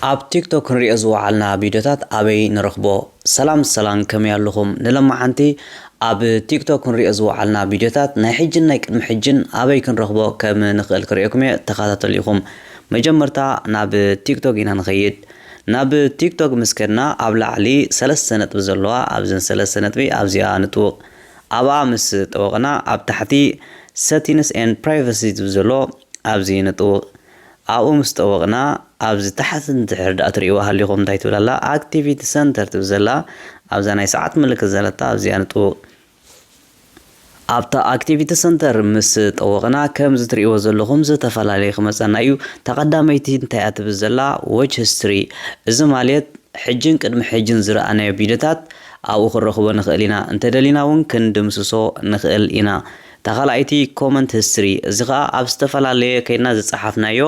ኣብ ቲክቶክ ክንሪኦ ዝወዓልና ቪድዮታት ኣበይ ንረኽቦ? ሰላም ሰላም፣ ከመይ ኣለኹም? ንለማዓንቲ ኣብ ቲክቶክ ክንሪኦ ዝወዓልና ቪድዮታት ናይ ሕጅን ናይ ቅድሚ ሕጅን ኣበይ ክንረኽቦ ከም ንኽእል ክርእየኩም እየ። ተኸታተሉ ኢኹም። መጀመርታ ናብ ቲክቶክ ኢና ንኸይድ። ናብ ቲክቶክ ምስ ከድና ኣብ ላዕሊ ሰለስተ ነጥቢ ዘለዋ ኣብዘን ሰለስተ ነጥቢ ኣብዚኣ ንጥውቕ። ኣብኣ ምስ ጠወቕና ኣብ ታሕቲ ሰቲንስ ኤንድ ፕራይቨሲ ዝብል ዘሎ ኣብዚ ንጥውቕ። ኣብኡ ምስ ጠወቕና ኣብዚ ታሕቲ እንድሕር ደኣ ትርእይዋ ሃሊኹም እንታይ ትብል ኣላ? ኣክቲቪቲ ሰንተር ትብል ዘላ ኣብዛ ናይ ሰዓት ምልክት ዘለታ ኣብዚኣ ንጥውቕ። ኣብታ ኣክቲቪቲ ሰንተር ምስ ጠወቕና ከምዚ ትርእይዎ ዘለኹም ዝተፈላለየ ክመጸና እዩ። ተቐዳመይቲ እንታይ እያ ትብል ዘላ? ዎች ሂስትሪ። እዚ ማለት ሕጅን ቅድሚ ሕጅን ዝረኣናዮ ቪድዮታት ኣብኡ ክንረኽቦ ንኽእል ኢና። እንተደሊና እውን ክንድምስሶ ንኽእል ኢና። እታ ካልኣይቲ ኮመንት ሂስትሪ። እዚ ኸኣ ኣብ ዝተፈላለየ ከይድና ዝጸሓፍናዮ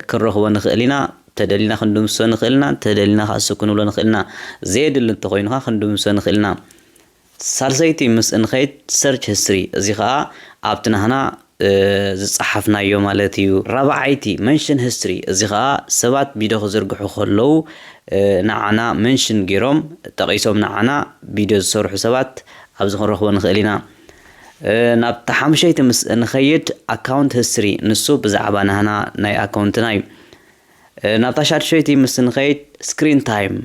ክንረኽቦ ንኽእል ኢና። ተደሊና ክንድምስሶ ንኽእል ኢና፣ ተደሊና ኸኣ ስክ ክንብሎ ንኽእል ኢና። ዘየድሊ እንተኾይኑ ኸኣ ክንድምስሶ ንኽእል ኢና። ሳልሰይቲ ምስ እንኸይድ ሰርች ሂስትሪ፣ እዚ ኸኣ ኣብቲ ናህና ዝጸሓፍናዮ ማለት እዩ። ራብዓይቲ መንሽን ሂስትሪ፣ እዚ ኸኣ ሰባት ቪድዮ ክዝርግሑ ከለዉ ንዓና መንሽን ገይሮም ጠቒሶም ንዓና ቪድዮ ዝሰርሑ ሰባት ኣብዚ ክንረኽቦ ንኽእል ኢና። ናብታ ሓሙሸይቲ ምስ እንኸይድ ኣካውንት ሂስትሪ፣ ንሱ ብዛዕባ ናህና ናይ ኣካውንትና እዩ። ናብታ ሻድሸይቲ ምስ እንኸይድ ስክሪን ታይም፣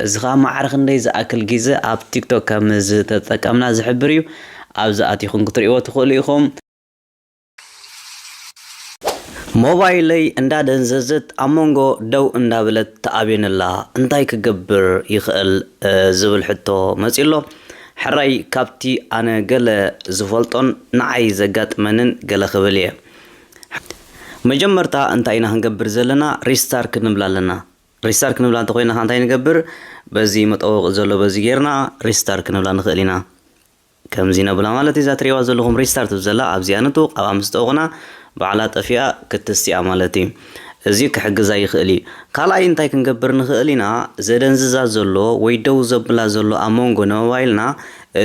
እዚ ኸኣ ማዕረ ክንደይ ዝኣክል ግዜ ኣብ ቲክቶክ ከም ዝተጠቀምና ዝሕብር እዩ። ኣብዚ ኣቲኹም ክትርእይዎ ትኽእሉ ኢኹም። ሞባይለይ እንዳደንዘዘት ኣብ መንጎ ደው እንዳበለት ትኣብየኒ ኣላ፣ እንታይ ክገብር ይኽእል ዝብል ሕቶ መጺኡ ኣሎ። ሕራይ ካብቲ ኣነ ገለ ዝፈልጦን ንዓይ ዘጋጥመንን ገለ ክብል እየ። መጀመርታ እንታይ ኢና ክንገብር ዘለና? ሪስታርት ክንብላ ኣለና። ሪስታርት ክንብላ እንተኾይና እንታይ ንገብር? በዚ መጠወቒ ዘሎ በዚ ጌርና ሪስታርት ክንብላ ንኽእል ኢና። ከምዚ ነብላ ማለት እዩ። እዛ ትርእይዋ ዘለኹም ሪስታርት ትብል ዘላ ኣብዚኣ ንጥውቕ። ኣብኣ ምስ ጠወቕና ባዕላ ጠፊኣ ክትስቲኣ ማለት እዩ። እዚ ክሕግዛ ይኽእል እዩ። ካልኣይ እንታይ ክንገብር ንኽእል ኢና? ዘደንዝዛ ዘሎ ወይ ደው ዘብላ ዘሎ ኣብ መንጎ ንሞባይልና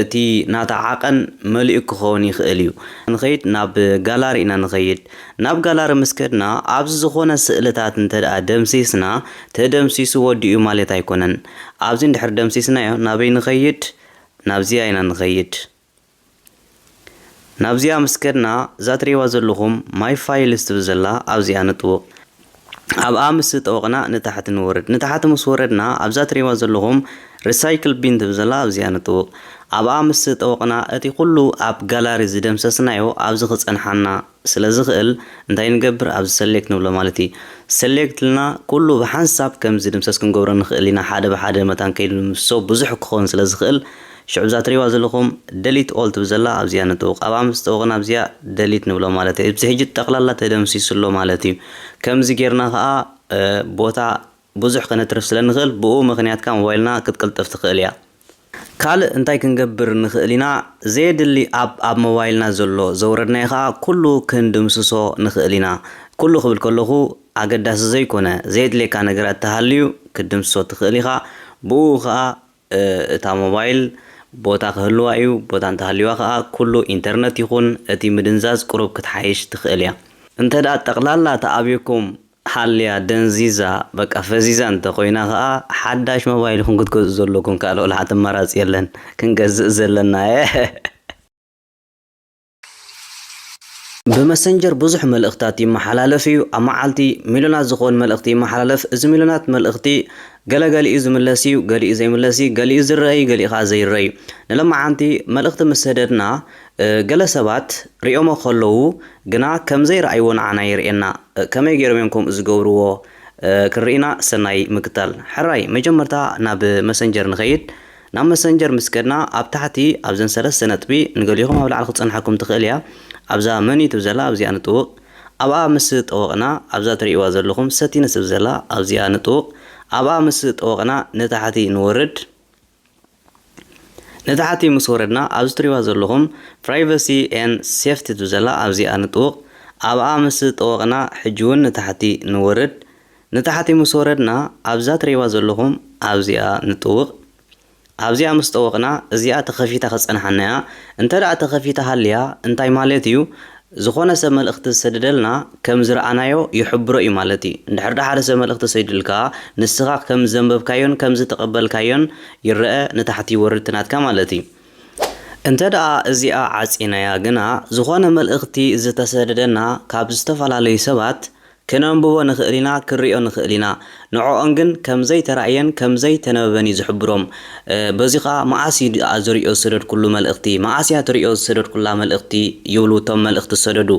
እቲ ናታ ዓቐን መሊኡ ክኸውን ይኽእል እዩ። ንኸይድ ናብ ጋላሪ ኢና ንኸይድ። ናብ ጋላሪ ምስ ከድና ኣብዚ ዝኾነ ስእልታት እንተ ደኣ ደምሲስና፣ ተደምሲሱ ወዲኡ ማለት ኣይኮነን። ኣብዚ እንድሕር ደምሲስናዮ ናበይ ንኸይድ? ናብዚኣ ኢና ንኸይድ። ናብዚኣ ምስ ከድና እዛ ትርእይዋ ዘለኹም ማይ ፋይልስ ትብል ዘላ ኣብዚኣ ንጥውቕ። ኣብኣ ምስ ጠወቕና ንታሕቲ ንወርድ። ንታሕቲ ምስ ወረድና ኣብዛ ትርእይዋ ዘለኹም ሪሳይክል ቢን ትብል ዘላ ኣብዚኣ ንጥውቕ። ኣብኣ ምስ ጠወቕና እቲ ኩሉ ኣብ ጋላሪ ዝደምሰስናዮ ኣብዚ ክጸንሓና ስለ ዝኽእል እንታይ ንገብር? ኣብዚ ሰሌክት ንብሎ ማለት እዩ። ሰሌክት ኢልና ኩሉ ብሓንሳብ ከም ዝድምሰስ ክንገብሮ ንኽእል ኢና። ሓደ ብሓደ መታን ከይድምስሶ ብዙሕ ክኸውን ስለ ዝኽእል ሽዑ እዛ ትርእይዋ ዘለኹም ደሊት ኦል ትብል ዘላ ኣብዚኣ ንጥውቕ። ኣብኣ ምስ ጠወቕና ኣብዚኣ ደሊት ንብሎ ማለት እዩ። እዚ ሕጂ ጠቕላላ ተደምሲሱ ኣሎ ማለት እዩ። ከምዚ ጌርና ኸኣ ቦታ ብዙሕ ከነትርፍ ስለ ንኽእል ብኡ ምኽንያት ከኣ ሞባይልና ክትቅልጥፍ ትኽእል እያ። ካልእ እንታይ ክንገብር ንኽእል ኢና? ዘየድሊ ኣብ ኣብ ሞባይልና ዘሎ ዘውረድናዮ ኸኣ ኩሉ ክንድምስሶ ንኽእል ኢና። ኩሉ ክብል ከለኹ ኣገዳሲ ዘይኮነ ዘየድልየካ ነገራት ተሃልዩ ክትድምስሶ ትኽእል ኢኻ። ብኡ ኸኣ እታ ሞባይል ቦታ ክህልዋ እዩ። ቦታ እንተሃልዩዋ ኸኣ ኩሉ ኢንተርነት ይኹን እቲ ምድንዛዝ ቁሩብ ክትሓይሽ ትኽእል እያ። እንተ ደኣ ጠቕላላ ተኣብየኩም ሃልያ ደንዚዛ በቃ ፈዚዛ እንተ ኮይና ኸኣ ሓዳሽ ሞባይል ኢኹም ክትገዝኡ ዘለኩም። ካልእ ወላ ሓንቲ ኣማራጺ የለን። ክንገዝእ ዘለና። ብመሰንጀር ብዙሕ መልእኽታት ይመሓላለፍ እዩ። ኣብ መዓልቲ ሚልዮናት ዝኾን መልእኽቲ ይመሓላለፍ። እዚ ሚልዮናት መልእኽቲ ገለ ገሊኡ ዝምለስ እዩ፣ ገሊኡ ዘይምለስ እዩ፣ ገሊኡ ዝረአ እዩ፣ ገሊኡ ኸዓ ዘይረአ እዩ። ንሎማዓንቲ መልእኽቲ ምስ ሰደድና፣ እ፣ ገለ ሰባት ሪኦሞ ከለዉ ግና ከም ዘይረኣይዎ ንዓና የርእየና። እ፣ ከመይ ገይሮም እዮም ከምኡ ዝገብርዎ? እ፣ ክንርኢና ሰናይ ምክታል። ሕራይ መጀመርታ ናብ መሰንጀር ንኸይድ። ናብ መሰንጀር ምስ ከድና ኣብ ታሕቲ ኣብዘን ሰለስተ ነጥቢ ንገሊኹም ኣብ ላዕሊ ክትጸንሓኩም ትኽእል እያ። ኣብዛ መን እዩ ትብል ዘላ ኣብዚኣ ንጥውቕ። ኣብኣ ምስ ጠወቕና ኣብዛ ትርእይዋ ዘለኹም ሰቲንስ ትብል ዘላ ኣብዚኣ ንጥውቕ። ኣብኣ ምስ ጠወቕና ንታሕቲ ንወርድ። ንታሕቲ ምስ ወረድና ኣብዚ ትርእይዋ ዘለኹም ፕራይቨሲ ኤን ሴፍቲ ትብል ዘላ ኣብዚኣ ንጥውቕ። ኣብኣ ምስ ጠወቕና ሕጂ እውን ንታሕቲ ንወርድ። ንታሕቲ ምስ ወረድና ኣብዛ ትርእይዋ ዘለኹም ኣብዚኣ ንጥውቕ። ኣብዚኣ ምስ ጠወቕና እዚኣ ተኸፊታ ክጸንሓና እያ። እንተ ደኣ ተኸፊታ ሃልያ እንታይ ማለት እዩ? ዝኾነ ሰብ መልእኽቲ ዝሰደደልና ከም ዝረኣናዮ ይሕብሮ እዩ ማለት እዩ። እንድሕር ዳ ሓደ ሰብ መልእኽቲ ሰዲዱልካ፣ ንስኻ ከም ዘንበብካዮን ከም ዝተቐበልካዮን ይረአ፣ ንታሕቲ ይወርድ እቲ ናትካ ማለት እዩ። እንተ ደኣ እዚኣ ዓጺናያ ግና፣ ዝኾነ መልእኽቲ ዝተሰደደና ካብ ዝተፈላለዩ ሰባት ክነንብቦ ንኽእል ኢና፣ ክንሪኦ ንኽእል ኢና። ንዕኦም ግን ከም ዘይተራእየን ከም ዘይተነበበን እዩ ዝሕብሮም። እ፣ በዚ ኸኣ መኣስ እዩ ደኣ ዝሪኦ ዝሰደድኩሉ መልእኽቲ፣ መኣስ እያ ትሪኦ ዝሰደድኩላ መልእኽቲ ይብሉ እቶም መልእኽቲ ዝሰደዱ።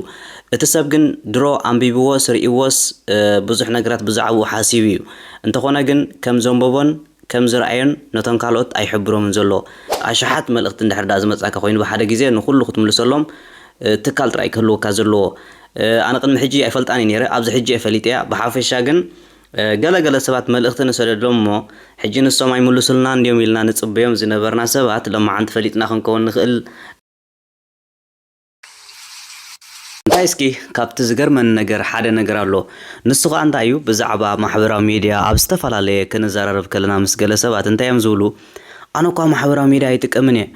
እቲ ሰብ ግን ድሮ ኣንቢብዎስ ርእይዎስ፣ እ፣ ብዙሕ ነገራት ብዛዕባኡ ሓሲቡ እዩ። እንተኾነ ግን ከም ዘንበቦን ከም ዝረኣዮን ነቶም ካልኦት ኣይሕብሮምን ዘሎ። ኣሽሓት መልእኽቲ እንድሕር ደኣ ዝመጻካ ኮይኑ ብሓደ ግዜ ንኹሉ ክትምልሰሎም፣ እ፣ ትካል ጥራይ ክህልወካ ዘለዎ። እ፣ ኣነ ቅድሚ ሕጂ ኣይፈልጣን እየ ነይረ፣ ኣብዚ ሕጂ እየ ፈሊጠያ። ብሓፈሻ ግን፣ እ፣ ገለ ገለ ሰባት መልእኽቲ ንሰደዶም እሞ፣ ሕጂ ንሶም ኣይምልሱልናን ድዮም ኢልና ንጽበዮም ዝነበርና ሰባት፣ ሎማዓንቲ ፈሊጥና ክንከውን ንኽእል። እንታይ እስኪ፣ ካብቲ ዝገርመኒ ነገር ሓደ ነገር ኣሎ። ንሱ ኸኣ እንታይ እዩ? ብዛዕባ ማሕበራዊ ሚድያ ኣብ ዝተፈላለየ ክንዘራረብ ከለና ምስ ገለ ሰባት እንታይ እዮም ዝብሉ? "ኣነ እኳ ማሕበራዊ ሚድያ ኣይጥቀምን እየ፣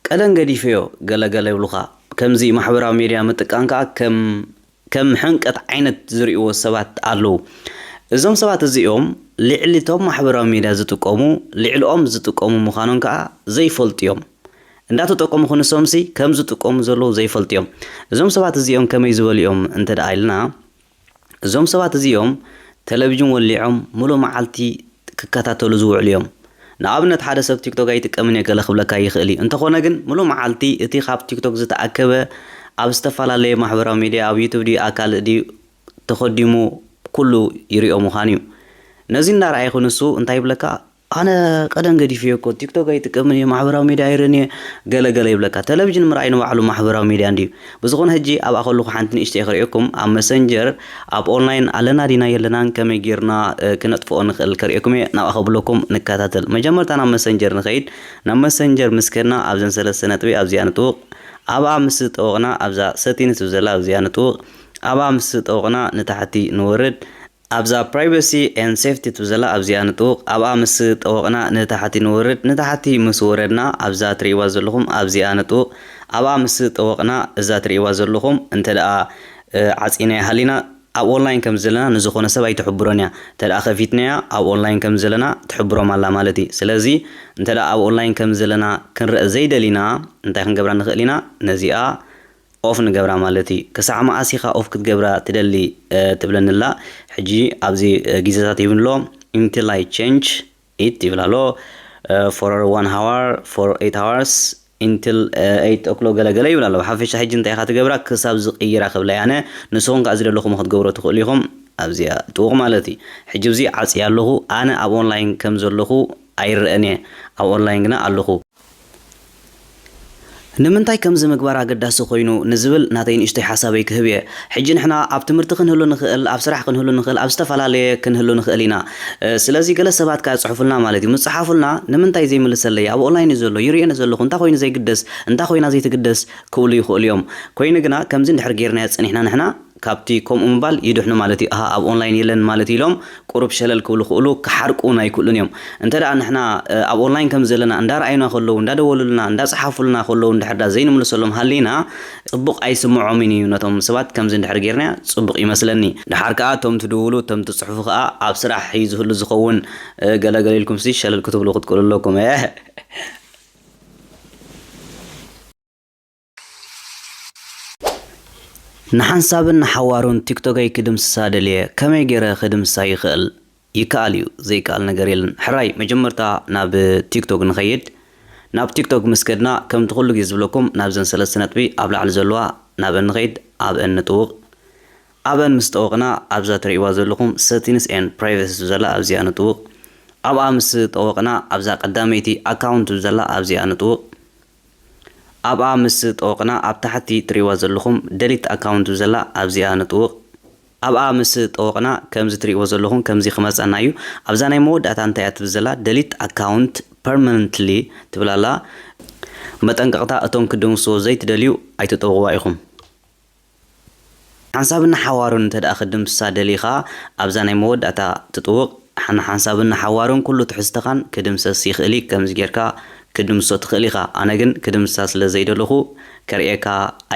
ቀደም ገዲፈዮ" ገለ ገለ ይብሉኻ። ከምዚ ማሕበራዊ ሚድያ ምጥቃም ከኣ ከም፣ ከም ሕንቀት ዓይነት ዝርእይዎ ሰባት ኣለዉ። እዞም ሰባት እዚኦም ልዕሊ እቶም ማሕበራዊ ሚድያ ዝጥቀሙ፣ ልዕሊኦም ዝጥቀሙ ምዃኖም ከኣ ዘይፈልጡ እዮም። እንዳተጠቀሙ ክንሶምሲ ከም ዝጥቀሙ ዘለዉ ዘይፈልጡ እዮም። እዞም ሰባት እዚኦም ከመይ ዝበሉ እዮም እንተ ደኣ ኢልና፣ እዞም ሰባት እዚኦም ቴሌቪዥን ወሊዖም ምሉእ መዓልቲ ክከታተሉ ዝውዕሉ እዮም። ንኣብነት ሓደ ሰብ ቲክቶክ ኣይጥቀምን እየ ገለ ክብለካ ይኽእል እዩ። እንተኾነ ግን ምሉእ መዓልቲ እቲ ካብ ቲክቶክ ዝተኣከበ ኣብ ዝተፈላለየ ማሕበራዊ ሚድያ፣ ኣብ ዩቱብ ድዩ ኣካል ድዩ ተኸዲሙ ኩሉ ይሪኦ ምዃኑ እዩ። ነዚ እንዳረኣየ ክንሱ እንታይ ይብለካ? "ኣነ ቀደም ገዲፈዮ እኮ፣ ቲክቶክ ኣይጥቀምን እየ፣ ማሕበራዊ ሚድያ ኣይርእን እየ" ገለ ገለ ይብለካ። ቴሌቪዥን ምርኣይ ንባዕሉ ማሕበራዊ ሚድያ እንድዩ። ብዝኾነ ሕጂ ኣብኣ ከለኹ ሓንቲ ንእሽተይ ከርእየኩም፣ ኣብ መሰንጀር ኣብ ኦንላይን ኣለና ዲና የለናን ከመይ ጌርና፣ እ፣ ክነጥፍኦ ንኽእል ከርእየኩም እየ። ናብኣ ከብለኩም ንከታተል። መጀመርታ ናብ መሰንጀር ንኸይድ። ናብ መሰንጀር ምስ ከድና ኣብዘን ሰለስተ ነጥቢ ኣብዚኣ ንጥውቕ። ኣብኣ ምስ ጠወቕና ኣብዛ ሰቲንስ ትብል ዘላ ኣብዚኣ ንጥውቕ። ኣብኣ ምስ ጠወቕና ንታሕቲ ንወርድ። ኣብዛ ፕራይቨሲ ኤንድ ሴፍቲ ትብል ዘላ ኣብዚኣ ንጥውቕ። ኣብኣ ምስ ጠወቕና ንታሕቲ ንወርድ። ንታሕቲ ምስ ወረድና ኣብዛ ትርእይዋ ዘለኹም ኣብዚኣ ንጥውቕ። ኣብኣ ምስ ጠወቕና እዛ ትርእይዋ ዘለኹም እንተ ደኣ፣ እ፣ ዓጺናያ ሃሊና ኣብ ኦንላይን ከም ዘለና ንዝኾነ ሰብ ኣይትሕብሮን እያ። እንተ ደኣ ከፊትናያ ኣብ ኦንላይን ከም ዘለና ትሕብሮም ኣላ ማለት እዩ። ስለዚ እንተ ደኣ ኣብ ኦንላይን ከም ዘለና ክንረአ ዘይደሊና እንታይ ክንገብራ ንኽእል ኢና? ነዚኣ ኦፍ ንገብራ ማለት እዩ። ክሳዕ መኣስ ኢኻ ኦፍ ክትገብራ ትደሊ፣ እ፣ ትብለኒ ኣላ። ሕጂ ኣብዚ፣ እ፣ ግዜታት ይብሎ፣ until I change it ይብል ኣሎ። እ፣ for one hour, for eight hours, until, እ፣ eight o'clock ገለ ገለ ይብል ኣሎ። ብሓፈሻ ሕጂ እንታይ ኢኻ ትገብራ? ክሳብ ዝቕይራ ክብላ እየ ኣነ። ንስኹም ከኣ ዝደለኹም ክትገብሮ ትኽእሉ ኢኹም። ኣብዚኣ ጥውቕ ማለት እዩ። ሕጂ ኣብዚ ዓጽየ ኣለኹ። ኣነ ኣብ ኦንላይን ከም ዘለኹ ኣይረኣን እየ። ኣብ ኦንላይን ግና ኣለኹ። ንምንታይ ከምዚ ምግባር ኣገዳሲ ኮይኑ ንዝብል ናተይ ንእሽተይ ሓሳበይ ክህብ እየ። ሕጂ ንሕና ኣብ ትምህርቲ ክንህሉ ንኽእል፣ ኣብ ስራሕ ክንህሉ ንኽእል፣ ኣብ ዝተፈላለየ ክንህሉ ንኽእል ኢና። እ፣ ስለዚ ገለ ሰባት ከኣ ጽሑፉልና ማለት እዩ። ምጽሓፉልና ንምንታይ ዘይምልሰለይ? ኣብ ኦንላይን እዩ ዘሎ፣ ይርእዮ ዘለኹ፣ እንታይ ኮይኑ ዘይግደስ? እንታይ ኮይና ዘይትግደስ? ክብሉ ይኽእሉ እዮም። ኮይኑ ግና ከምዚ እንድሕር ጌርናዮ ጸኒሕና ንሕና ካብቲ ከምኡ ምባል ይድሕኑ ማለት እዩ። ኣሃ፣ ኣብ ኦንላይን የለን ማለት ኢሎም ቁሩብ ሸለል ክብሉ ክእሉ፣ ክሓርቁ እውን ኣይክእሉን እዮም። እንተ ደኣ ንሕና፣ እ፣ ኣብ ኦንላይን ከም ዘለና እንዳረኣዩና ከለዉ፣ እንዳደወሉልና፣ እንዳጸሓፉልና ከለዉ እንድሕር ደኣ ዘይንምልሰሎም ሃሊና፣ ጽቡቕ ኣይስምዖምን እዩ ነቶም ሰባት። ከምዚ እንድሕር ጌርናዮ ጽቡቕ ይመስለኒ። ደሓር ከኣ እቶም ትድውሉ፣ እቶም ትጽሕፉ ከኣ ኣብ ስራሕ እዩ ዝህሉ ዝኸውን፣ እ፣ ገለ ገለ ኢልኩምሲ ሸለል ክትብሉ ክትክእሉ ኣለኩም። እ። ንሓንሳብን ንሓዋሩን ቲክቶከይ ክድምስሳ ደልየ፣ ከመይ ገይረ ክድምስሳ ይኽእል? ይከኣል እዩ፣ ዘይከኣል ነገር የለን። ሕራይ መጀመርታ ናብ ቲክቶክ ንኸይድ። ናብ ቲክቶክ ምስ ከድና፣ ከምቲ ኩሉ ግዜ ዝብለኩም፣ ናብዘን ሰለስተ ነጥቢ ኣብ ላዕሊ ዘለዋ ናብአን ንኸይድ፣ ኣብአን ንጥውቕ። ኣብአን ምስ ጠወቕና፣ ኣብዛ ትርእይዋ ዘለኹም settings and privacy ዘላ ኣብዚኣ ንጥውቕ። ኣብኣ ምስ ጠወቕና፣ ኣብዛ ቀዳመይቲ ኣካውንት ዘላ ኣብዚኣ ንጥውቕ። ኣብኣ ምስ ጠወቕና፣ ኣብ ታሕቲ ትርእይዋ ዘለኹም ደሊት ኣካውንት ዘላ ኣብዚኣ ንጥውቕ። ኣብኣ ምስ ጠወቕና፣ ከምዚ ትርእይዎ ዘለኹም ከምዚ ክመጻና እዩ። ኣብዛ ናይ መወዳእታ እንታይ እያ ትብል ዘላ? ደሊት ኣካውንት ፐርማነንትሊ ትብል ኣላ። መጠንቀቕታ፣ እቶም ክድምስዎ ዘይትደልዩ ኣይትጠውቕዋ ኢኹም። ሓንሳብን ንሓዋሩን እንተ ደኣ ክድምስሳ ደሊኻ፣ ኣብዛ ናይ መወዳእታ ትጥውቕ። ሓ-፣ ንሓንሳብን ንሓዋሩን ኩሉ ትሕዝቶኻን ክድምሰስ ይኽእል እዩ። ከምዚ ጌርካ ክድምስሶ ትኽእል ኢኻ። ኣነ ግን ክድምስሳ ስለ ዘይደለኹ፣ ከርእየካ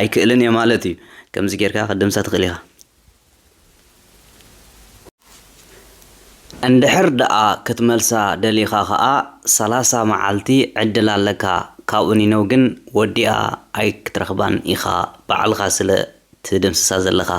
ኣይክእልን እየ ማለት እዩ። ከምዚ ጌርካ ክትድምሳ ትኽእል ኢኻ። እንድሕር ደኣ ክትመልሳ ደሊኻ ኸኣ፣ ሰላሳ መዓልቲ ዕድል ኣለካ። ካብኡ ኒነው ግን ወዲኣ ኣይክትረኽባን ኢኻ፣ ባዕልኻ ስለ ትድምስሳ ዘለኻ።